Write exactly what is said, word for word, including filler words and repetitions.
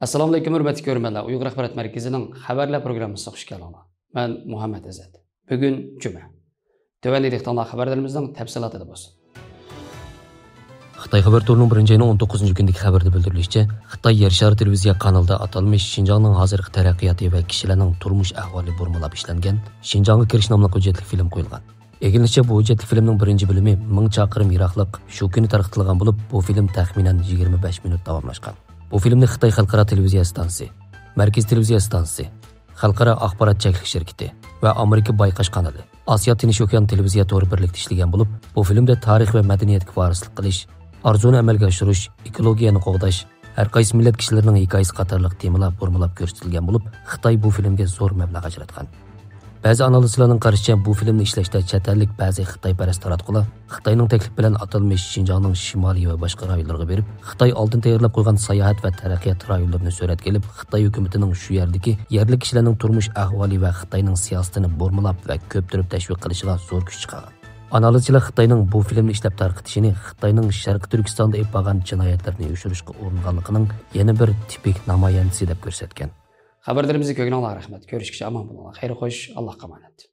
ئەسسالامۇئەلەيكۇم، ھۆرمەتلىك كۆرۈرمەنلەر. ئۇيغۇر ئاخبارات مەركىزىنىڭ خەۋەرلەر پروگراممىسىغا خۇش كەلدىڭلار. مەن مۇھەممەد ئىززەت. بۈگۈن جۈمە. تۆۋەندە دىققىتىڭلار خەۋەرلىرىمىزنىڭ تەپسىلاتىدا بولسۇن. خىتاي خەۋەر تورىنىڭ بىرىنچى ئاينىڭ ئون توققۇزىنچى كۈنىدىكى خەۋىرىدە بىلدۈرۈلۈشىچە، خىتاي يەر شارى تېلېۋىزىيە قانىلىدا ئاتالمىش شىنجاڭنىڭ ھازىرقى تەرەققىياتى ۋە كىشىلەرنىڭ تۇرمۇش ئەھۋالى بۇرمىلاپ ئىشلەنگەن شىنجاڭغا كىرىش ناملىق ھۆججەتلىك فىلىم قويۇلغان. ئىگىلىنىشىچە، بۇ ھۆججەتلىك فىلىمنىڭ بىرىنچى بۆلۈمى مىڭ چاقىرىم يىراقلىق شۇ كۈنى تارقىتىلغان بولۇپ، بۇ فىلىم تەخمىنەن يىگىرمە بەش مىنۇت داۋاملاشقان. بۇ فىلىمنى خىتاي خەلقئارا تېلېۋىزىيە ئىستانسىسى، مەركىزىي تېلېۋىزىيە ئىستانسىسى، خەلقئارا ئاخبارات چەكلىك شىركىتى ۋە ئامېرىكا بايقاش قانىلى، ئاسىيا تىنچ ئوكيان تېلېۋىزىيە تورى بىرلىكتە ئىشلىگەن بولۇپ، بۇ فىلىمدە تارىخ ۋە مەدەنىيەتكە ۋارىسلىق قىلىش، ئارزۇنى ئەمەلگە ئاشۇرۇش، ئېكولوگىيەنى قوغداش، ھەر قايسى مىللەت كىشىلىرىنىڭ ھېكايىسى قاتارلىق تېمىلار بۇرمىلاپ كۆرسىتىلگەن بولۇپ، خىتاي بۇ فىلىمگە زور مەبلەغ ئاجراتقان. بەزى ئانالىزچىلارنىڭ قارىشىچە، بۇ فىلىمنى ئىشلەشتە چەت ئەللىك بەزى خىتايپەرەس تاراتقۇلار خىتاينىڭ تەكلىپى بىلەن ئاتالمىش شىنجاڭنىڭ شىمالىي ۋە باشقا رايونلىرىغا بېرىپ، خىتاي ئالدىن تەييارلاپ قويغان ساياھەت ۋە تەرەققىيات رايونلىرىنى سۈرەتكە ئېلىپ، خىتاي ھۆكۈمىتىنىڭ شۇ يەردىكى يەرلىك كىشىلەرنىڭ تۇرمۇش ئەھۋالى ۋە خىتاينىڭ سىياسىتىنى بۇرمىلاپ ۋە كۆپتۈرۈپ تەشۋىق قىلىشىغا زور كۈچ چىقارغان. ئانالىزچىلار خىتاينىڭ بۇ فىلىمنى ئىشلەپ تارقىتىشىنى خىتاينىڭ شەرقىي تۈركىستاندا ئېلىپ بارغان جىنايەتلىرىنى يوشۇرۇشقا ئۇرۇنغانلىقىنىڭ يەنە بىر تىپىك نامايەندىسى دەپ كۆرسەتكەن. خەۋەرلىرىمىزنى كۆرگىنىڭلارغا رەھمەت. كۆرۈشكىچە ئامان بولۇڭلار. خەير خوش، ئاللاھقا ئامانەت.